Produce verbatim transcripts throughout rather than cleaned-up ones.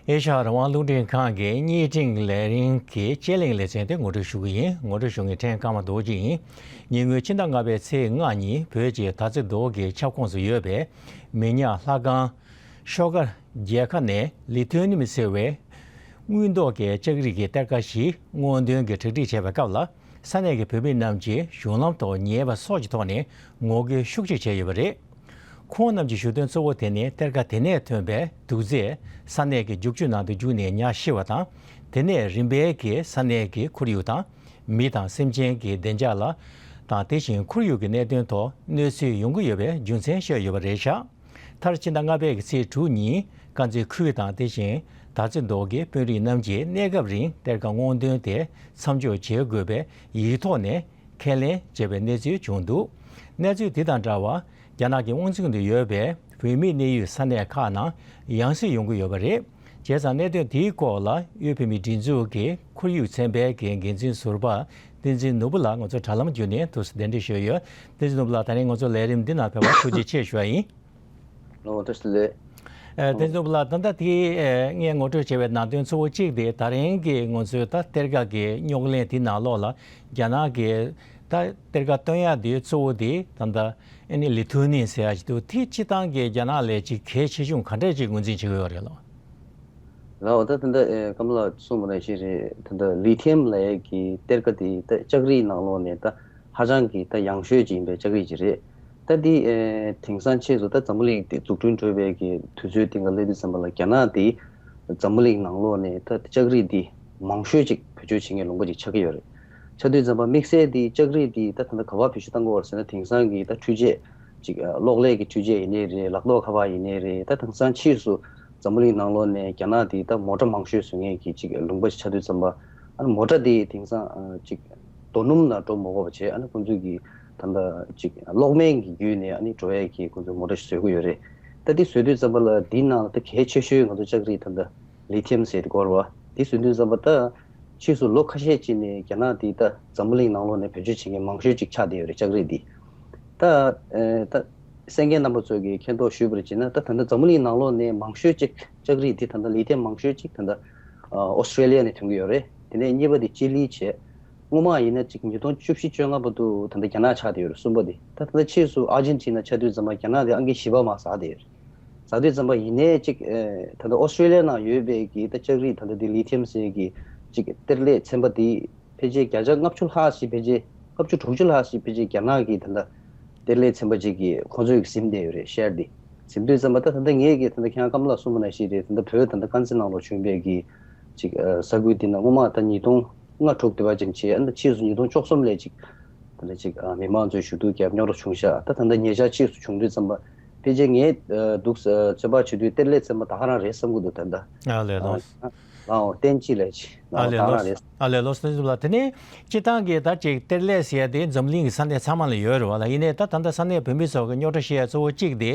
ཨེ་ཤ་ཡ་རང་དབང་རླུང་འཕྲིན་ཁང་གི་བརྙན་འཕྲིན་ལས་རིམ་གྱི་དཔྱད་གླེང་ལེ་ཚན་དེ་ངོ་སྤྲོད་ཞུ་གི་ཡིན། ངོ་སྤྲོད་ཞུ་མཁན་ཕྲན་ཀརྨ་རྡོ་རྗེ་ཡིན། ཉེ་སྔོན་ཕྱི་ཟླ་ལྔ་པའི་ཚེས་ལྔ་ཉིན་བོད་ཀྱི་དར་རྩེ་རྡོ་གི་ཁྱབ་ཁོངས་སུ་ཡོད་པའི་མི་ཉག་ལྷ་སྒང་ཤོག་དཀར་རྒྱལ་ཁབ་ནས་ལི་ཐོ་ནིམ་ཟེར་བའི་དངུལ་མདོག་གི་ལྕགས་རིགས་ཀྱི་གཏེར་ཁ་ཞིག་སྔོག་འདོན་གྱི་གྲ་སྒྲིག་བྱས་པའི་སྐབས་ལ། ས་གནས་ཀྱི་བོད་མི་རྣམས་ཀྱིས་གཞུང་ལམ་ཐོག་ཉེས་པ་སོགས་ཀྱི་ཐོག་ནས་ངོ་རྒོལ་ཤུགས་ཆེ་བྱས་ཡོད་པ་རེད། ཁོང་རྣམས་ཀྱི་ཞུ་དོན་གཙོ་བོ་དེ་ནི་གཏེར་ཁ་དེ་ནས་ཐོན་པའི་དུག་རྫས་ས་གནས་ཀྱི་རྒྱུག་ཆུ་ནང་དུ་རྒྱུག་ནས་ཉ་ཤི་བ་དང་། དེ་ནས་རིམ་པས་ཀྱིས་ས་གནས་ཀྱི་ཁོར་ཡུག་དང་། མི་དང་སེམས་ཅན་གྱི་བདེ་འཇགས་ལ་དང་། དེ་བཞིན་ཁོར་ཡུག་གི་གནད་དོན་ཐོག་གནོད་འཚེ་ཡོང་གི་ཡོད་པའི་རྒྱུ་མཚན་བཤད་ཡོད་པ་རེད་ཤག་མཐར་ཕྱི་ཟླ་ལྔ་པའི་ཚེས་དྲུག་ཉིན་དཀར་མཛེས་ཁུལ་དང་དེ་བཞིན་དར་རྩེ་རྡོ་དགེའི་དཔོན་རིགས་རྣམས་ཀྱིས་གནས་སྐབས་རིང་གཏེར་ཁ་སྔོག་འདོན་དེ་མཚམས་འཇོག་བྱེད་དགོས་པའི་ཡིག་ཐོག་ནས་ཁས་ལེན་བྱས་པའི་གནས་ཚུལ་བྱུང་འདུག་གནས་ཚུལ་དེ་དང་འདྲ་བར་རྒྱ་ནག་གི་དབང་འཛིན་དུ་ཡོད་པའི་བོད་མིའི་གནས་ཡུལ་ས་གནས་ཁག་ནང་ཡང་སེ་ཡོང་གི་ཡོད་པ་རེད། བྱས་ཙང་གནད་དོན་དེའི་སྐོར་ལ་དབུས་བོད་མིའི་སྒྲིག་འཛུགས་ཀྱི་ཁོར་ཡུག་ཚན་པའི་འགན་འཛིན་ཟུར་པ་བསྟན་འཛིན་ནོར་བུ་ལགས་ང་ཚོ་དྲ་ལམ་བརྒྱུད་ནས་ཐུགས་སུ་གདན་འདྲེན་ཞུས་ཡོད། བསྟན་འཛིན་ནོར་བུ་ལགས་ད་རིང་ང་ཚོ་ལས་རིམ་འདི་ནང་ཕེབས་པར་ཐུགས་རྗེ་ཆེ་ཞུ་བ་ཡིན། ལོ་ཏོ་སི་ལེ། ཨ། དེ་ཚོ་ལ་ད་ལྟ་དེ་ཨ་ངས་ངོ་སྤྲོད་བྱས་པའི་ནང་དོན་གཙོ་བོ་གཅིག་དེ་ད་རིང་གི་ང་ཚོའི་ད་གཏེར་ཁ་གི་རྙོག་གླེང་དེ་ནང་ལོགས་ལ་རྒྱ་ནག་གི་ད་གཏེར་ཁ་བཏོན་ཡག་དེ་གཙོ་བོ་དེ་ད་ལྟ་ཨ་ནི་ལི་ཐུ་ནི་ཟེར་ཡག་ཅིག་འདུག་དེ་སྤྱི་བཏང་གི་རྒྱ་ནག་ལ་ཅིག་གལ་ཆེ་ཆུང་ག་འདྲ་ཅིག་ངོས་འཛིན་བྱེད་ཀྱི་ཡོད་རེད་ལོ། ལའོ། ད་ད་ལྟ་ཨེ་ཀམ་ལགས་གསུངས་པ་ནང་བཞིན་རེད། ད་ལྟ་ལི་ཐི་ཡམ་ལབ་ཡག་གི་གཏེར་ཁ་དེ་ད་ལྕགས་རིགས་ནང་ལོགས་ནས་ད་ཧ་ཅང་གི་ད་ཡང་ཤོས་ཅིག་ཡིན་པའི་ལྕགས་རིགས་ཅིག་རེད། ད་འདི་ཨེ་དེང་སང་ཆེད་དུ་ད་འཛམ་བུ་གླིང་འདི་འཛུགས་སྐྲུན་འགྲོ་བའི་གི་དུས་ཚོད་སྟེང་ལ་སླེབས་དུས་ཙམ་པ་ལ་རྒྱ་ནག་འདི་འཛམ་བུ་གླིང་ནང་ལོགས་ནས་ད་ལྕགས་རིགས་འདི་མང་ཤོས་ཅིག་བེད་སྤྱོད་བྱེད་མཁན་ལུང་པ་ཅིག་ཆགས་ཀྱི་ཡོད་རེད། ཆགས་དུས་ཙམ་པ་དམིགས་བསལ་འདི་ལྕགས་རིགས་འདི་ད་ད་ལྟ་ག་པར་བེད་སྤྱོད་བཏང་གི་ཡོད་རེད་ཟེར་ན། དེང་སང་གི་ད་འཕྲུལ་ཆས་ཅིག་གློག་ཀླད་ཀྱི་འཕྲུལ་ཆས་ཡིན་ནའི་རེད། ལག་ཐོགས་ཁ་པར་ཡིན་ནའི་རེད། ད་དེང་སང་ཕྱིས་སུ་འཛམ་བུ་གླིང་ནང་ལོགས་ནས་རྒྱ་ནག་འདི་ད་མོ་ཊ་མང་ཤོས་བཟོ་མཁན་གྱི་ཅིག་ལུང་པ་ཞིག་ཆགས་དུས་ཙམ་པ། ཨ་ནི་མོ་ཊ་འདི་དེང་སང་ཨ་ཅིག་རྡོ་སྣུམ་ནང་འགྲོ་མ་དགོས་པ་བྱས། ཨ་ནི་ཁོང་ཚོས་ཀྱི་ད་ལྟ་ཅིག་གློག་སྨན་གྱི་བརྒྱུད་ནས་ཨ་ནི་འགྲོ་ཡས་ཀྱི་ཁོང་ཚོས་མོ་ཊ་ཞིག་བཟོ་གི་ཡོད་རེད། ད་འདི་བཟོ་དུས་ཙམ་པ་ལ་འདི་ནང་ལ་ད་གལ་ཆེ་ཤོས་ང་ཚོ་ལྕགས་རིགས་ད་ལྟ་ལི་ཐི་ཡམ་ཟེར་དེ་གོ་རེད་བ། འདི་བཟོ་དུས་ཙམ་པ་ད་ཕྱིས་སུ་ལོ་ཁ་ཤས་ཅིག་ནས་རྒྱ་ནག་འདི་ད་འཛམ་བུ་གླིང་ནང་ལོགས་ནས་བེད་སྤྱོད་བྱེད་མཁན་མང་ཤོས་ཅིག་ཆགས་བསྡད་ཡོད་རེད། ལྕགས་རིགས་འདི། ད་ཨེ་ད་གསན་མཁན་རྣམ་པ་ཚོས་ཀྱིས་མཁྱེན་རྟོགས་ཞུས་པར་བྱས་ན། ད་ད་ལྟ་འཛམ་བུ་གླིང་ནང་ལོགས་ནས་མང་ཤོས་ཅིག་ལྕགས་རིགས་འདི་ད་ལྟ་ལི་ཐི་ཡམ་མང་ཤོས་ཅིག་ད་ལྟ་ཨ་ཨོ་སི་ཀྲེ་ལི་ཡ་ནས་ཐོན་གྱི་ཡོད་རེད། དེ་ནས་གཉིས་པ་དེ་ཅི་ལི་བྱས། སྔོན་མ་ཡིན་ན་ཅིག་ཉིས་སྟོང་བཅུ་བཞི་བཅོ་ལྔ་བར་དུ་ད་ལྟ་རྒྱ་ནག་ཆགས་བསྡད་ཡོད་རེད། གསུམ་པ་དེ། ད་ད་ལྟ་ཕྱིས་སུ་ཨར་ཇེན་ཊི་ན་ཆགས་དུས་ཙམ་པ་རྒྱ་ནག་དེ་ཨང་ཀི་བཞི་པ་མར་ཟགས་བསྡད་ཡོད་རེད། ཟགས་དུས་ཙམ་པ་ཡིན་ནའི་ཅིག་ཨེ་ད་ལྟ་ཨོ་སི་ཀྲེ་ལི་ཡ་ནང་ཡོད་པའི་གི་ད་ལྕགས་རིགས་ད་ལྟ་དེ་ལི་ཐི་ཡམ་ཟེར་གི་ཅིག་གཏེར་ལས་ཚན་པ་དེ་ཕལ་ཆེར་བརྒྱ་ཆ་ལྔ་བཅུ་ལྷག་ཞིག་ཕལ་ཆེར་ལྔ་བཅུ་དྲུག་ཅུ་ལྷག་ཞིག་ཕལ་ཆེར་རྒྱ་ནག་གི་ད་ལྟ་གཏེར་ལས་ཚན་པ་ཅིག་གིས་ཁོང་ཚོས་ཟིན་བསྡད་ཡོད་རེད། ཤེར་འདི་ཟིན་དུས་ཙམ་པ། ད་ད་ལྟ་ངས་ཀྱིས་ད་ལྟ་ཁྱེད་རང་ཀམ་ལགས་གསུངས་པ་ནང་བཞིན་རེད། ད་ལྟ་བོད་ད་ལྟ་དཀར་མཛེས་ནང་ལོགས་བྱུང་བའི་གི་ཅིག་ཨ་ས་ཁུལ་འདི་ནང་སྔོན་མ་ད་ཉིས་སྟོང་ལྔ་དྲུག་དེ་བ་ཅིག་བྱས། ཨ་ནི་ཕྱིས་སུ་ཉིས་སྟོང་བཅུ་གསུམ་ལས་ཅིག་ད་ལྟ་ཅིག་ཨ་མི་མང་ཚོས་ཞུ་གཏུག་བརྒྱབ་རྙོག་དྲ་བྱུང་ཤག་ད་ད་ལྟ་ཉེ་ཆར་ཕྱིས་སུ་བྱུང་དུས་ཙམ་པ། ཕལ་ཆེར་ངས་ཨ་འདུག་ཨ་ཚོད་དཔག་བྱེད་དུས་གཏེར་ལས་ཚན་པ་ད་ག་རང་རེད་བསམ་གྱི་འདུག་ད་ལྟ་ཨ་ལས་ལོ། ཨ་ཨོ་བསྟན་སྐྱིད་ལགས་ཅིག་ཨ་ཨོ་ད་ལས་ག་རང་ལོ། རེད། ཨ་ལས་ལོ། སོ་སོ་ལ་དེ་ནས་སྤྱི་བཏང་གི་ད་ཅིག་གཏེར་ལས་ཟེར་ཡ་དེ་འཛམ་གླིང་གི་ས་གནས་ཚང་མ་ལ་ཡོད་རེད་བ་ལ། ཡིན་ནའི་ད་ད་ལྟ་ས་གནས་བོད་མི་ཚོ་གི་རྙོག་དྲ་བཤད་ཡ་གཙོ་བོ་གཅིག་དེ་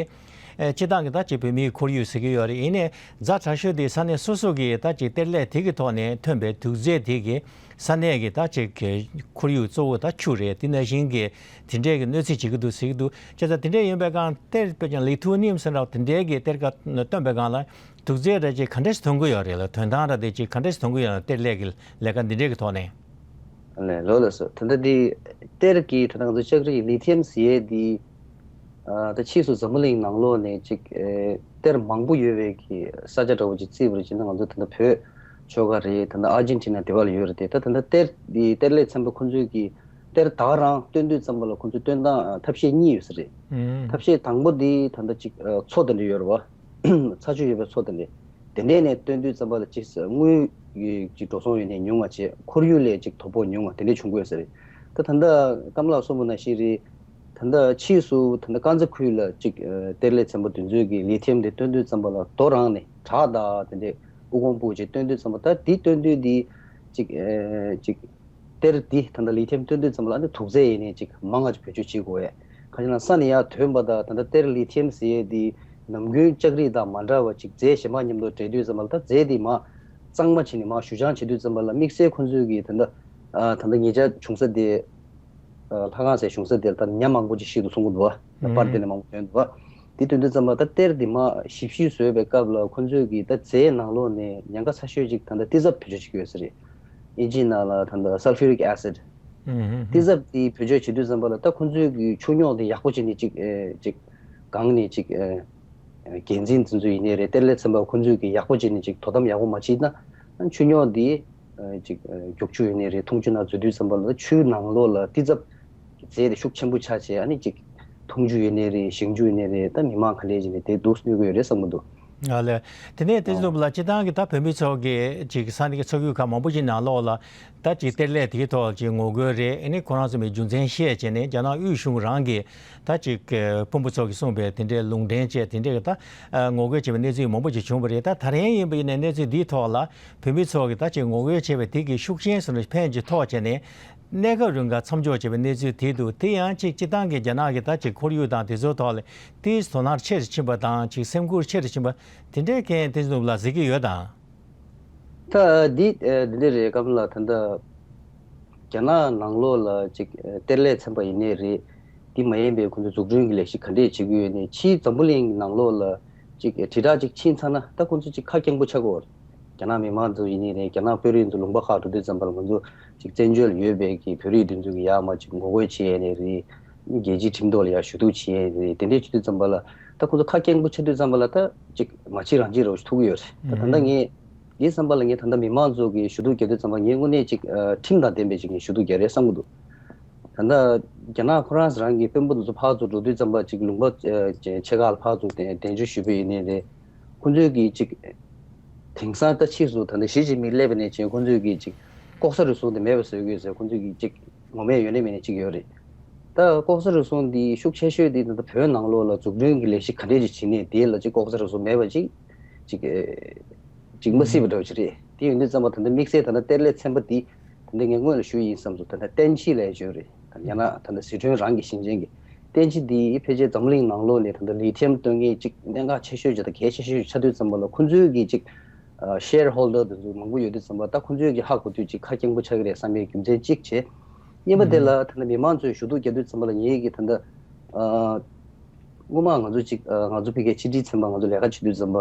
ཨེ་སྤྱི་བཏང་གི་ད་ཅིག་བོད་མིའི་ཁོར་ཡུག་ཟེར་གྱི་ཡོད་རེད། ཡིན་ནའི་ཛ་དྲག་ཤོས་དེ་ས་གནས་སོ་སོ་གི་ད་ཅིག་གཏེར་ལས་དེ་གི་ཐོག་ནས་ཐོན་པའི་དུག་རྫས་དེ་གི་ས་གནས་ཀྱི་ད་ཅིག་གི་ཁོར་ཡུག་གཙོ་བོ་ད་ཆུ་རེད། དེ་ནང་བཞིན་གྱི་དེ་འདྲས་ཀྱི་གནོད་འཚེ་བྱེད་ཀྱི་འདུག་ཟེར་གྱི་འདུག་བྱས་ཙང་དེ་འདྲས་ཡིན་པའི་སྒང་གཏེར་དཔེ་ཀྱང་ལི་ཐུ་ནིམ་ཟེར་འདྲ་དེ་འདྲས་ཀྱི་གཏེར་ཁ་བཏོན་པའི་སྒང་ལ་དུག་རྫས་ར་ཅིག་ག་འདྲས་ཐོན་གྱི་ཡོད་རེད་ལ། དོན་དག་ར་དེ་ཅིག་ག་འདྲས་ཐོན་གྱི་ཡོད་ལ། གཏེར་ལས་ཀྱི་ལས་ཀ་འདི་འདྲས་ཀྱི་ཐོག་ནས། ལས་ལོ་ལ་སོ། ད་ལྟ་འདི་གཏེར་གྱི་ད་ལྟ་ང་ཚོ་ལྕགས་རིགས་ལི་ཐི་ཡམ་ཟེར་ཡས་འདི། ཨ་ད་ཕྱིས་སུ་འཛམ་བུ་གླིང་ནང་ལོགས་ནས་ཅིག་ཨེ་གཏེར་མང་པོ་ཡོད་པའི་གི་ས་ཆ་འདྲ་བོ་ཅིག་བརྩིས་པར་བྱས་ན། ང་ཚོ་ད་ལྟ་བོད་ཕྱོགས་ཁ་རེད། ད་ལྟ་ཨར་ཇེན་ཊི་ན་དེ་བ་ལ་ཡོད་རེད་དེ། ད་ད་ལྟ་གཏེར་འདི་གཏེར་ལས་ཚན་པ་ཁོང་ཚོས་ཀྱི་གཏེར་ད་ག་རང་བཏོན་དུས་ཙམ་པ་ལ་ཁོང་ཚོས་བཏོན་སྟངས་ཐབས་ཤེས་གཉིས་ཡོད་ས་རེད། ཨུམ། ཐབས་ཤེས་དང་པོ་འདི་ད་ལྟ་ཅིག་ཨ་མཚོ་དེ་འདྲ་ཡོད་རེད་བ། ཚ་ཆུ་ཡོད་པའི་མཚོ་དེ་འདྲ། དེ་འདྲས་ནས་བཏོན་དུས་ཙམ་པ་ལ་ཅིག་དངུལ་ཅིག་འགྲོ་སོང་ཡོད་ནས་ཉུང་བ་བྱས། ཁོར་ཡུག་ལ་ཅིག་དོ་ཕོག་ཉུང་བ་དེ་འདྲས་བྱུང་དགོས་ས་རེད། ད་ད་ལྟ་ཀམ་ལགས་གསུངས་པ་ནང་བཞིན་རེད། ད་ལྟ་ཕྱིས་སུ་ད་ལྟ་དཀར་མཛེས་ཁུལ་ལ་ཅིག་ཨ་གཏེར་ལས་ཚན་པ་དེ་ཚོས་ཀྱི་ལི་ཐི་ཡམ་དེ་བཏོན་དུས་ཙམ་པ་ལ་རྡོ་རང་ནས་བྲག་དང་དེ་འདྲས་དབུ་གོང་སྤོ་བྱས་བཏོན་དུས་ཙམ་པ། ད་དེ་བཏོན་དུས་དེ་ཅིག་ཨ་ཅིག་གཏེར་འདི་ད་ལྟ་ལི་ཐི་ཡམ་བཏོན་དུས་ཙམ་པ་ལ་ཨ་ནི་དུག་རྫས་ཡིན་ནའི་ཅིག་མང་ང་ཅིག་བེད་སྤྱོད་བྱེད་དགོས་པས། གང་ཡིན་ན་ས་ནས་ཡར་ཐོན་པ་དང་། ད་ལྟ་གཏེར་ལི་ཐི་ཡམ་ཟེར་ཡས་འདི་ནམ་རྒྱུན་ལྕགས་རིགས་དང་མ་འདྲ་བ་ཅིག་རྫས་གཞན་པ་མཉམ་དུ་འདྲེས་དུས་ཙམ་པ་ལ། ད་རྫས་འདི་མར་གཙང་མ་བྱས་ནས་མར་བཞུ་སྦྱང་བྱེད་དུས་ཙམ་པ་ལ་དམིགས་བསལ་ཁོང་ཚོས་ཀྱིས་ད་ལྟ་ཨ་ད་ལྟ་ཉེ་ཆར་བྱུང་ས་དེ་ཨ་ལྷ་ཁང་ཟེར་བྱུང་ས་དེར་ད་ཉ་མང་པོ་ཅིག་ཤི་འདུག་གསུང་གི་འདུག་བ། ད་པར་དེ་ནས་མང་པོ་ཐོན་འདུག་བ། དེ་དོན་དུ་ཙམ་པ་ད་གཏེར་དེ་མ་ཞིབ་ཞིབ་བཟོས་པའི་སྐབས་ལ་ཁོ་ཚོས་ཀྱི་ད་རྫས་ནང་ལོགས་ནས་ཉེན་ཁ་ཚ་ཤོས་ཅིག་ད་ལྟ་ཏི་ཙབ་བེད་སྤྱོད་བྱེད་ཀྱི་ཡོད་ས་རེད། ཨིན་ཇིའི་ནང་ལ་ད་ལྟ་sulfuric acid ཏི་ཙབ་དེ་བེད་སྤྱོད་བྱེད་དུས་ཙམ་པ་ལ་ད་ཁོ་ཚོས་ཀྱི་ཆུ་རྙོག་དེ་ཡག་པོ་བྱས་ནས་ཅིག་ཨེ་ཅིག་གང་ནས་ཅིག་ཨེ་འགན་འཛིན་དེ་ཚོ་ཡིན་ནའི་རེད། གཏེར་ལས་ཚན་པ་ཁོ་ཚོས་ཀྱི་ཡག་པོ་བྱས་ནས་ཅིག་དོ་དམ་ཡག་པོ་མ་བྱས་ན་ཆུ་རྙོག་དེ་ཅིག་རྒྱུག་ཆུ་ཡིན་ནའི་རེད། འཐུང་ཆུ་ནང་འཛུལ་དུས་ཙམ་པ་ལ་ཆུའི་ནང་ལོགས་ལ་ཏི་ཙབ་རྫས་དེ་ཤུགས་ཆེན་པོ་ཆགས་བྱས། ཨ་ནི་ཅིག་འཐུང་ཆུ་ཡིན་ནའི་རེད། ཞིང་ཆུ་ཡིན་ནའི་རེད། ད་མི་མང་ག་འདྲས་བྱས་ནས་དེ་སྡུག་གནོད་ཀྱི་ཡོད་རེད་བསམ་གྱི་འདུག་ཨ་ལས། དེ་ནས་དེ་ཚོ་ལ་སྤྱི་བཏང་གི་ད་བོད་མི་ཚོ་གི་ཅིག་ས་གནས་ཀྱི་ས་ཁུལ་ཁག་མང་པོ་ཞིག་ནང་ལོགས་ལ་ད་ཅིག་གཏེར་ལས་དེའི་ཐོག་ཅིག་ངོ་རྒོལ་རེད། ཨ་ནི་ཁོ་རང་ཚོ་མི་རྒྱུ་མཚན་བཤད་བྱས་ནས་རྒྱ་ནག་དབུས་གཞུང་རང་གི་ད་ཅིག་དཔོན་པོ་ཚོ་གིས་གསུངས་པའི་དེ་འདྲའི་ལུང་འདྲེན་བྱས། དེ་འདྲའི་ད་ངོ་རྒོལ་བྱས་པའི་གནས་ཚུལ་མང་པོ་ཞིག་བྱུང་བ་རེད། ད་ད་རིང་ཡིན་པ་ཡིན་ནའི་གནས་ཚུལ་འདིའི་ཐོག་ལ་བོད་མི་ཚོ་གིས་ད་ཅིག་ངོ་རྒོལ་བྱས་པའི་དེ་གི་ཤུགས་རྐྱེན་སོགས་ནི་ཕན་ཅིག་ཐོགས་བྱས་ནས་གནས་སྐབས་རིང་ག་མཚམས་འཇོག་བྱས་པའི་གནས་ཚུལ་དེ་འདུག་དེ་ཡང་ཅིག་སྤྱི་བཏང་གི་རྒྱ་ནག་གི་ད་ཅིག་ཁོར་ཡུག་དང་དེ་ཚོའི་ཐོག་ལ་དེའི་དོ་སྣང་ཆེ་རུ་ཕྱིན་པ་དང་ཅིག་སེམས་ཁུར་ཆེ་རུ་ཕྱིན་པ་དེ་འདྲའི་རྐྱེན་དེ་ཚོ་ལ་གཟིགས་ཀྱི་ཡོད་དམ། ད་འདི་འདི་འདྲ་རེད། སྐབས་ལ་ད་ལྟ་རྒྱ་ནག་ནང་ལོགས་ལ་ཅིག་གཏེར་ལས་ཚན་པ་ཡིན་ནའི་རེད། འདི་མ་ཡིན་པའི་ཁོང་ཚོ་འཛུགས་སྐྲུན་གྱི་ལས་གཞི་ག་འདྲས་བྱེད་ཀྱི་ཡོད་ནའི་ཕྱིའི་འཛམ་བུ་གླིང་གི་ནང་ལོགས་ལ་ཅིག་དྲིལ་བསྒྲགས་ཅིག་ཕྱིན་ཚར་ན་ད་ཁོང་ཚོ་ཅིག་ཁ་སྐྱེངས་པོ་ཆགས་ཀྱི་ཡོད་རེད། རྒྱ་ནག་མི་མང་ཚོ་ཡིན་ནའི་རེད། རྒྱ་ནག་དཔོན་རིགས་ཚོ་ལུང་པ་ཁག་འགྲོ་དུས་ཙམ་པ་ལ་ང་ཚོ་ཅིག་བཙན་བྱོལ་ཡོད་པའི་གི་བོད་རིགས་དེ་ཚོ་གི་ཡར་མར་ཅིག་ངོ་རྒོལ་བྱེད་ཡས་ནའི་རེད། རྒྱལ་སྤྱིའི་ཁྲིམས་ཐོག་ལ་ཡར་ཞུ་གཏུག་བྱེད་ཡས་ནའི་རེད། དེ་འདྲས་བྱེད་དུས་ཙམ་པ་ལ་ད་ཁོང་ཚོ་ཁ་སྐྱེངས་པོ་ཆགས་དུས་ཙམ་པ་ལ་ད་ཅིག་མ་བྱེད་རང་བྱེད་རོགས་ཞུ་ཐུབ་ཀྱི་ཡོད་རེད། ད་ད་ལྟ་ངས་འདིའི་བསམ་པ་ལ་ངས་ད་ལྟ་མི་མང་ཚོ་གི་ཞུ་གཏུག་རྒྱག་དུས་ཙམ་པ་ངས་དངོས་གནས་ཅིག་ཁྲིམས་དང་ལྡན་པའི་ཅིག་ངས་ཞུ་གཏུག་རྒྱག་རེད་བསམ་གྱི་འདུག་ད་ལྟ་རྒྱ་ནག་ཁོ་རང་རང་གི་དཔོན་པོ་དེ་ཚོ་ཕར་ཚུར་འགྲོ་དུས་ཙམ་པ་ཅིག་ལུང་པ་ཆེ་ཁག་ལ་ཕར་ཚུར་གདན་འཇགས་ཞུས་པ་ཡིན་ནའི་རེད། ཁོང་ཚོས་ཀྱིས་ཅིག་དེང་སང་ད་ཕྱིས་སུ་ད་ལྟ་ཞི་ཅིན་ཕིང་སླེབས་པ་ནས་བྱས་ཁོང་ཚོས་ཀྱིས་ཅིག་ལྐོག་ཟ་རུལ་སུངས་དེ་མེད་པ་བཟོ་དགོས་ཟེར་ཁོང་ཚོས་ཀྱིས་ཅིག་ངོ་མས་ཡོད་ནས་མེད་ནས་ཅིག་ཡོད་རེད། ད་ལྐོག་ཟ་རུལ་སུངས་འདི་ཤུགས་ཆེ་ཤོས་འདི་ད་ལྟ་བོད་ནང་ལོགས་ལ་འཛུགས་སྐྲུན་གྱི་ལས་གཞི་ག་འདྲས་ཅིག་བྱེད་ནས་དེ་ལ་ཅིག་ལྐོག་ཟ་རུལ་སུངས་མེད་པ་ཅིག་ཅིག་ཅིག་མ་སྲིད་པ་འདྲ་བོ་ཅིག་རེད། དེ་ཡིན་དུས་ཙམ་པ་ད་ལྟ་དམིགས་བསལ་ད་ལྟ་གཏེར་ལས་ཚན་པ་འདི་ད་ལྟ་ངས་སྔོན་ལ་ཞུས་ཡིན་བསམ་སོང་། ད་ལྟ་བསྟན་ཕྱི་ལས་ཞུ་རེད། ད་ཡང་ན་ད་ལྟ་ཟི་ཁྲོན་རང་གི་ཞིང་ཆེན་གྱི་བསྟན་ཕྱི་འདི་ཕལ་ཆེར་འཛམ་གླིང་ནང་ལོགས་ནས་ད་ལྟ་ལི་ཐི་ཡམ་བཏོན་མཁན་ཅིག་གནད་འགག་ཆེ་ཤོས་ཅིག་དང་གལ་ཆེ་ཤོས་ཅིག་ཆགས་དུས་ཙམ་པ་ལ་ཁོང་ཚོའི་གི་ཅིག་ཤེར་ཧོལ་ཌར་དེ་ཚོ་མང་པོ་ཡོད་དུས་ཙམ་པ་ད་ཁོང་ཚོའི་གི་ཧ་གོ་དུས་ཅིག་ཁ་སྐྱེངས་པོ་ཆགས་ཀྱི་རེད་བསམ་པའི་རྒྱུ་མཚན་གཅིག་བྱས། གཉིས་པ་དེ་ལ་ད་ལྟ་མི་མང་ཚོས་ཞུ་གཏུག་རྒྱག་དུས་ཙམ་པ་ལ་ངེད་ཀྱི་ད་ལྟ་ཨ། སྔོན་མ་ང་ཚོ་གཅིག་ཨ། ང་ཚོ་ཕ་གིའི་ཕྱི་དྲིལ་ཚན་པ་ང་ཚོ་ལས་ཀ་བྱེད་དུས་ཙམ་པ་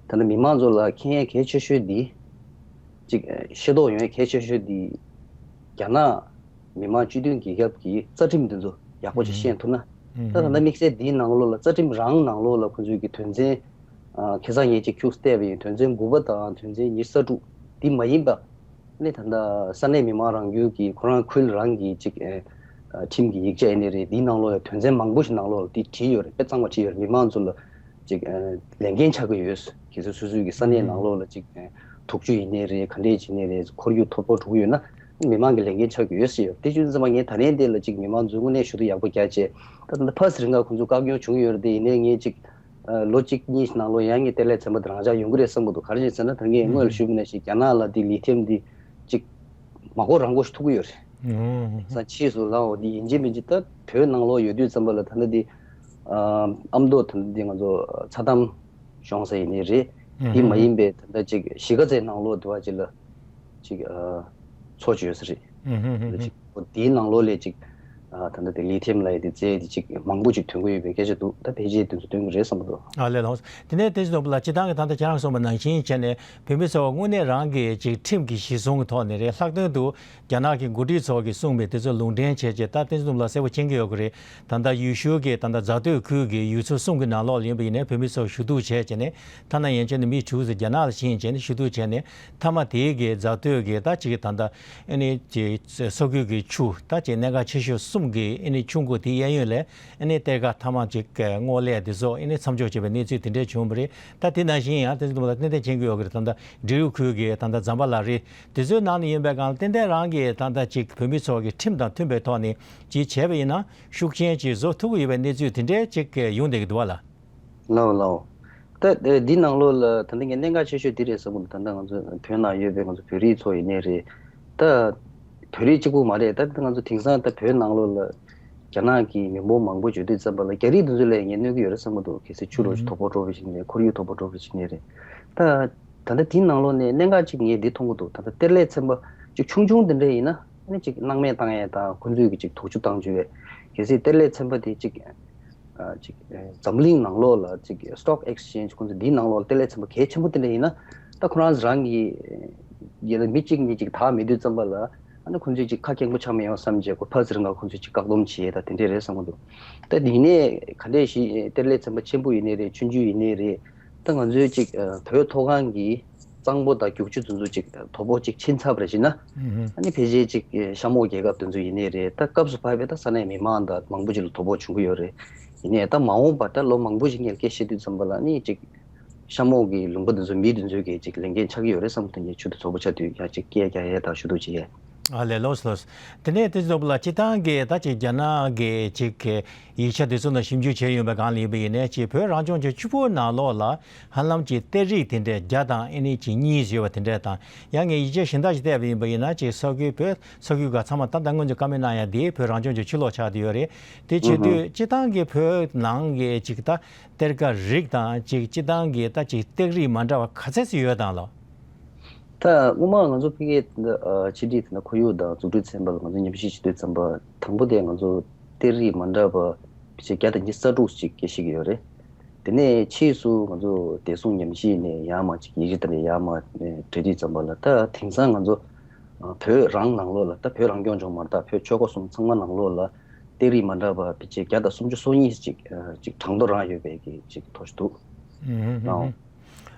ད་ལྟ་མི་མང་ཚོ་ལ་མཁྱེན་ཡས་གལ་ཆེ་ཤོས་འདི་གཅིག་ཨ། ཤེས་རྟོགས་ཡོང་ཡས་གལ་ཆེ་ཤོས་འདི་རྒྱ་ནག་མི་མང་སྤྱི་མཐུན་རྒྱལ་ཁབ་ཀྱི་རྩ་ཁྲིམས་འདི་ཚོ་ཡག་པོ་ཅིག་ཤེས་ཐུབ་ན། ད་ད་ལྟ་དམིགས་བསལ་འདིའི་ནང་ལོགས་ལ་རྩ་ཁྲིམས་རང་ནང་ལོགས་ལ་ཁོ་ཚོའི་གི་དོན་ཚན་ཨ། ཁ་སང་ངས་གཅིག་ཁྱུག་བལྟས་པ་ཡིན། དོན་ཚན་དགུ་པ་དང་དོན་ཚན་ཉི་ཤུ་རྩ་དྲུག་འདི་མ་ཡིན་པ། ནི་ད་ལྟ་ས་གནས་མི་མང་རང་སྐྱོང་གི་ཁོ་རང་ཁུལ་རང་གི་ཅིག་ཨེ། ཁྲིམས་ཀྱི་ཡིག་ཆ་ཡིན་ནི་རེད། འདིའི་ནང་ལོགས་ལ་དོན་ཚན་མང་པོ་ཞིག་ནང་ལོགས་ལ་འདི་བྲིས་ཡོད་རེད། དཔེ་གཙང་མ་བྲིས་ཡོད་རེད། མི་མང་ཚོ་ལ་ཅིག་ཨེ། ལས་འགན་ཆགས་ཀྱི་ཡོད། གལ་སྲིད་སོ་སོའི་གི་ས་གནས་ནང་ལོགས་ལ་ཅིག་ཨེ། དུག་ཆུ་ཡིན་ནི་རེད། ག་འདྲས་བྱེད་ནི་རེད། ཁོར་ཡུག་ཐོ་ཕོག་འགྲོ་གི་ཡོད་ན་མི་མང་གི་ལས་འགན་ཆགས་ཀྱི་ཡོད་ཟེར་ཡོད། དེ་བྱུང་ཙམ་པ་ངས་ད་ལན་དེ་ལ་ཅིག་མི་མང་ཚོའི་དངོས་གནས་ཞུ་གཏུག་ཡག་པོ་རྒྱག་བྱས། ད་ད་ལྟ་ཕ་སི་རིང་ག་ཁོང་ཚོ་བཀག་ཉར་བྱུང་ཡོད་རེད་དེ། ཡིན་ནའི་ངས་ཅིག་ལོ་གཅིག་གཉིས་ནང་ལོགས་ཡང་ངས་གཏེར་ལས་ཚན་པ་དེ་རང་འཇགས་ཡོང་གི་རེད་བསམ་གི་འདུག་ག་རེ་བྱས་ཟེར་ན་ད་ངས་སྔོན་ལ་ཞུས་པ་ནང་བཞིན་རྒྱ་ནག་ལ་དེ་ལི་ཐི་ཡམ་དེ་ཅིག་མ་གོ་རང་གོ་ཞིག་ཐུག་གི་ཡོད་རེད། ས་ཕྱིས་སུ་ལའོ་དེ་ཡིན་གཅིག་མིན་གཅིག་ད་བོད་ནང་ལོགས་ཡོད་དུས་ཙམ་པ་ལ་ད་ལྟ་དེ་ཨམ་མདོ་ད་ལྟ་དེ་ང་ཚོ་ཚྭ་དམ་གཞོང་ས་ཡིན་ནི་རེད། དེ་མ་ཡིན་པའི་ད་ལྟ་ཅིག་གཞིས་ཀ་རྩེ་ནང་ལོགས་དུ་བ་ཅིག་ལ་ཅིག་ཨ། མཚོ་ཅིག་ཡོད་ས་རེད། ཨ་ནི་ཅིག་འོ་དེའི་ནང་ལོགས་ལས་ཅིག་ཨ། ད་ལྟ་དེ་ལི་ཐི་ཡམ་ལབ་ཡ་དེ་རྫས་དེ་ཅིག་མང་པོ་ཅིག་ཐོན་གྱི་ཡོད་པའི་སྐད་ཆ་འདུག་ད་ཕལ་ཆེར་དེ་ཚོ་ཐོན་གྱི་རེད་བསམ་གྱི་འདུག་ཨ་ལས། ལགས་སོ། དེ་ནས་བསྟན་འཛིན་ནོར་བུ་ལགས་སྤྱིར་བཏང་གི་ད་ལྟ་ཁྱེད་རང་གསུངས་པ་ནང་བཞིན་བྱས་ནས་བོད་མི་ཚོ་དངོས་གནས་རང་གི་ཅིག་ཁྲིམས་ཀྱི་གཞི་བཟུང་གི་ཐོག་ནས་རེད། ལྷག་དོན་དུ་རྒྱ་ནག་གི་འགོ་ཁྲིད་ཚོ་གིས་གསུངས་པའི་དེ་ཚོ་ལུང་འདྲེན་བྱས་རྗེས་ད་བསྟན་འཛིན་ནོར་བུ་ལགས་གསལ་པོ་མཁྱེན་གྱི་ཡོད་ཀྱི་རེད། ད་ལྟ་ཡུལ་ཤུལ་གྱི་ད་ལྟ་རྫ་སྟོད་ཁུལ་གྱི་ཡུལ་ཚོ་གསུམ་གྱི་ནང་ལོགས་ལ་ཡིན་པ་ཡིན་ནའི་བོད་མི་ཚོ་ཞུ་གཏུག་བྱས་བྱས་ནས་ཐ་ན་ཡན་ཆད་ནས་མི་དྲུག་ཙམ་རྒྱ་ནག་ལ་ཕྱིན་བྱས་ནས་ཞུ་གཏུག་བྱས་ནས་མཐའ་མ་དེའི་གི་རྫ་སྟོད་ཀྱི་ད་ཅིག་ད་ལྟ་ཨ་ནི་ཅིག་ས་ཁུལ་གྱི་ཆུ་ད་ཅིག་གནད་འགག་ཆེ་ཤོས་གསུམ་གྱི་ཨ་ནི་ཆུ་མགོ་དེའི་གཡས་གཡོན་ལ་ཨ་ནི་གཏེར་ཁ་མཐའ་མ་ཅིག་སྔོག་ལས་དེ་ཚོ་ཨ་ནི་མཚམས་འཇོག་བྱས་པའི་གནས་ཚུལ་དེ་འདྲ་བྱུང་བ་རེད། ད་དེ་ནང་བཞིན་ཡང་བསྟན་འཛིན་ནོར་བུ་ལགས་ཏན་ཏན་མཁྱེན་གྱི་ཡོད་ཀྱི་རེད། ད་ལྟ་འབྲི་རུ་ཁུལ་གྱི་ད་ལྟ་ཛམ་བྷ་ལ་རི་དེ་ཚོའི་ནང་ནས་ཡིན་པའི་སྒང་ཏན་ཏན་རང་གི་ད་ལྟ་ཅིག་བོད་མི་ཚོ་གི་ཁྲིམས་དང་མཐུན་པའི་ཐོག་ནས་ཅིག་བྱས་པ་ཡིན་ན་ཤུགས་རྐྱེན་ཅིག་བཟོ་ཐུབ་ཀྱི་ཡོད་པའི་གནས་ཚུལ་དེ་འདྲའི་ཅིག་ཡོང་བསྡད་ཀྱི་འདུག་བ་ལགས། ལའོ་ལའོ། ད་འདི་ནང་ལོགས་ལ་ད་ལྟ་ངས་གནད་འགག་ཆེ་ཤོས་འདི་རེད་བསམ་གྱི་འདུག་ད་ལྟ་ང་ཚོ་བོད་ནང་ཡོད་པའི་ང་ཚོ་བོད་རིགས་ཚོ་ཡིན་ནའི་རེད། ད་བོད་རིགས་གཅིག་པུ་མ་རེད། ད་ལྟ་ང་ཚོ་དེང་སང་ད་བོད་ནང་ལོགས་ལ་རྒྱ་ནག་གི་མི་འབོར་མང་པོ་འབྱོར་དུས་ཙམ་པ་ལ་རྒྱ་རིགས་འདི་ཚོ་ལ་ངས་གནོད་ཀྱི་ཡོད་རེད་བསམ་གྱི་འདུག་གལ་སྲིད་ཆུ་རོགས་ཅིག་ཐོ་ཕོག་འགྲོ་བ་ཞིག་ནས་ཁོར་ཡུག་ཐོ་ཕོག་འགྲོ་བ་ཞིག་ནས་རེད། ད་ད་ལྟ་དེའི་ནང་ལོགས་ནས་གནད་འགག་ཅིག་ངས་འདི་མཐོང་གི་འདུག་ད་ལྟ་གཏེར་ལས་ཚན་པ་ཅིག་ཆུང་ཆུང་འདི་འདྲ་ཡིན་ན་ཨ་ནི་ཅིག་སྣང་མེད་བཏང་ཡས་དང་ཁོ་ཚོས་ཀྱི་ཅིག་དོགས་གཅོད་བཏང་བཅུག་ཡས། གལ་སྲིད་གཏེར་ལས་ཚན་པ་དེ་ཅིག་ཅིག་འཛམ་གླིང་ནང་ལོགས་ལ་ཅིག་stock exchange ཁོང་ཚོ་འདིའི་ནང་ལོགས་ལ་དེ་ལས་ཚན་པ་གལ་ཆེན་པོ་དེ་འདྲ་ཡིན་ན། ད་ཁོ་རང་རང་གི་ཡ་ལ་མི་གཅིག་གཉིས་ཅིག་དག་མེད་དུས་ཙམ་པ་ལ། ཨ་ནི་ཁོང་ཚོས་ཅིག་ཁ་སྐྱེངས་པོ་ཆགས་མི་ཡོང་བསམ་བྱས་ཁོ་ཕར་ཚུར་ང་ཁོང་ཚོས་ཅིག་བཀག་སྡོམ་བྱས་ད་དེ་འདྲས་རེད་བསམ་གྱི་འདུག་ད་དེ་ནས་ག་འདྲས་ཞིག་གཏེར་ལས་ཚན་པ་ཆེན་པོ་ཡིན་ནའི་རེད། ཆུང་ཆུང་ཡིན་ནའི་རེད། ད་ང་ཚོའི་ཅིག་བོད་མཐོ་སྒང་གི་གཙང་པོ་དང་རྒྱུག་ཆུ་དེ་ཚོ་ཅིག་དོ་ཕོག་ཅིག་ཕྱིན་ཚར་བ་རེད་ཟེར་ན། ཨ་ནི་ཕལ་ཆེར་ཅིག་གཤམ་འོག་རྒྱལ་ཁབ་དེ་ཚོ་ཡིན་ནའི་རེད། ད་སྐབས་སུ་བབས་པའི་ད་ས་གནས་མི་མང་དང་མང་པོ་ཅིག་ལ་དོ་ཕོག་བྱུང་གི་ཡོད་རེད། ཡིན་ནའི་ད་མ་འོངས་པ་ད་ལོ་མང་པོ་ཞིག་ངས་སྐད་བཤད་དུས་ཙམ་པ་ལ་ནི་ཅིག་གཤམ་འོག་གི་ལུང་པ་འདི་ཚོ་མི་འདི་ཚོས་ཀྱིས་ཅིག་ལས་འགན་ཆགས་ཀྱི་ཡོད་རེད་བསམ་དོན་གྱི་ཆུ་དེ་ཚོགས་པ་ཆགས་དུས་ཡང་ཅིག་སྐད་རྒྱག་ཡས་དང་ཞུ་གཏུག་བྱེད་ཡས། ཨ་ལས། ལགས་སོ་ལགས་སོ། དེ་ནས་དེ་ཚོ་ལ་སྤྱི་བཏང་གི་ད་ཅིག་རྒྱ་ནག་གི་ཅིག་ཡིག་ཆ་དེ་ཚོ་ནང་ཞིབ་འཇུག་བྱས་ཡོང་བའི་སྒང་ལ་ཡིན་པ་ཡིན་ནའི་ཅིག་བོད་རང་སྐྱོང་ལྗོངས་ཆུ་བོ་ནང་ལོགས་ལ་ཧ་ལམ་ཅིག་གཏེར་རིགས་དེ་འདྲས་བརྒྱ་དང་ཨེ་ནི་ཅིག་གཉིས་ཡོད་པ་དེ་འདྲས་དང་། ཡང་ངས་ཡིག་ཆ་གཞན་དག་ཅིག་བལྟས་པ་ཡིན་པ་ཡིན་ན་ཅིག་ས་ཁུལ་བོད་ས་ཁུལ་ཁག་ཚང་མ་ད་ལྟ་སྔོན་ཚོད་བཀའ་མོལ་གནང་ཡ་དེ་བོད་རང་སྐྱོང་ལྗོངས་ཆུ་ལོག་ཆགས་བསྡད་ཡོད་རེད། དེ་བྱེད་དུས་སྤྱི་བཏང་གི་བོད་ནང་གི་ཅིག་ད་གཏེར་ཁ་རིགས་དང་ཅིག་སྤྱི་བཏང་གི་ད་ཅིག་གཏེར་རིགས་མ་འདྲ་བ་ག་ཚད་ཅིག་ཡོད་དང་ལགས། ད་སྔོན་མ་ང་ཚོ་ཕ་གིའི་ཕྱི་དྲིལ་དེ་ན་ཁོར་ཡུག་དང་འཛུགས་སྐྲུན་ཚན་པ་ལ་ང་ཚོ་ཉམས་ཞིབ་བྱེད་དུས་ཙམ་པ་དང་པོ་དེ་ང་ཚོ་གཏེར་རིགས་མ་འདྲ་བ་ཕལ་ཆེར་བརྒྱ་དང་ཉི་ཤུ་རྩ་དྲུག་ཅིག་སྐད་ཤེས་ཀྱི་ཡོད་རེད། དེ་ནས་ཕྱིས་སུ་ང་ཚོ་བདེ་སྲུང་ཉམས་ཞིབ་ནས་ཡར་མར་ཅིག་ཡིག་ཆ་དེ་འདྲ་ཡར་མར་བྲིས་དུས་ཙམ་པ་ལ། ད་དེང་སང་ང་ཚོ་བོད་རང་ནང་ལོགས་ལ་ད་བོད་རང་སྐྱོང་ལྗོངས་མ་གཏོགས་བོད་ཆོལ་ཁ་གསུམ་ཚང་མ་ནང་ལོགས་ལ་གཏེར་རིགས་མ་འདྲ་བ་ཕལ་ཆེར་བརྒྱ་དང་སུམ་ཅུ་སོ་གཉིས་ཅིག་ཅིག་གྲངས་ཐོ་རང་ཡོད་པའི་གི་ཅིག་ཐོ་ཞིག་འདུག་ཨང་།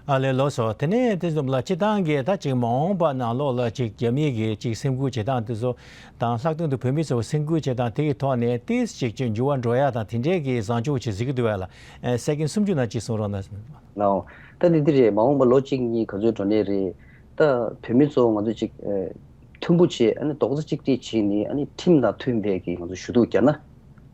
ཨ་ལས། ལགས་སོ། དེ་ནས་དེ་ཙམ་ལ་སྤྱི་བཏང་གི་ད་ཅིག་མ་འོངས་པ་ནང་ལོགས་ལ་ཅིག་རྒྱ་མི་གི་ཅིག་སེམས་ཁུར་བྱེད་སྟངས་དེ་ཚོ་དང་ལྷག་དོན་དུ་བོད་མི་ཚོ་སེམས་ཁུར་བྱེད་སྟངས་དེ་གི་ཐོག་ནས་ཏིས་ཅིག་ཅིག་འགྱུར་བ་འགྲོ་ཡ་དང་དེ་འདྲའི་གི་བཟང་ཕྱོགས་ཅིག་གཟིགས་ཀྱི་འདུག་བས་ལ། ཨེ་སེ་ཀེན་སུམ་ཅུ་ནང་ཅིག་གསུང་རོགས་གནང་། ལའོ། ད་འདི་འདི་རེད། མ་འོངས་པ་ལོ་གཅིག་གཉིས་ག་ཚོད་འགྲོ་ནའི་རེད། ད་བོད་མི་ཚོ་ང་ཚོ་ཅིག་ཨེ་མཐུན་པོ་བྱས། ཨ་ནི་རྡོག་རྩ་གཅིག་སྒྲིལ་བྱས་ནས། ཨ་ནི་ཁྲིམས་དང་མཐུན་པའི་གི་ང་ཚོ་ཞུ་གཏུག་བརྒྱབ་ན།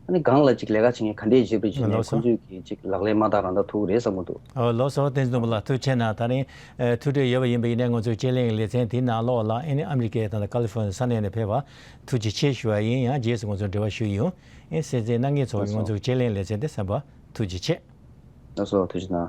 ཨ་ནི་སྒང་ལ་ཅིག་ལས་ཀ་བྱེད་མཁན་ག་འདྲས་བྱེད་པ་བྱས་ནས་ལགས་སོ། ཁོང་ཚོས་ཀྱི་ཅིག་ལག་ལེན་མ་བསྟར་རང་ད་ཐུག་རེད་བསམ་གྱི་འདུག་ཨོ་ལགས་སོ། བསྟན་འཛིན་ལགས་ཐུགས་རྗེ་ཆེ་གནང་། ད་རིང་ཨེ་ཐུགས་འདོད་ཡོད་པ་ཡིན་པ་ཡིན་ནའི་ང་ཚོའི་དཔྱད་གླེང་ལེ་ཚན་དེའི་ནང་ལོགས་ལ་ཨ་ནི་ཨ་མི་རི་ཀའི་ད་ལྟ་ཀ་ལི་ཧྥོ་ནི་ཡ་ས་གནས་ནས་ཕེབས་པ་ཐུགས་རྗེ་ཆེ་ཞུ་བ་ཡིན། ཡང་རྗེས་སུ་ང་ཚོ་འབྲེལ་བ་ཞུ་ཡོང་། ཨེ་གསན་གཟིགས་གནང་མཁན་ཚོ་གིས་ང་ཚོའི་དཔྱད་གླེང་ལེ་ཚན་དེ་གསན་པ་ཐུགས་རྗེ་ཆེ། ལགས་སོ། ཐུགས་རྗེ་གནང་།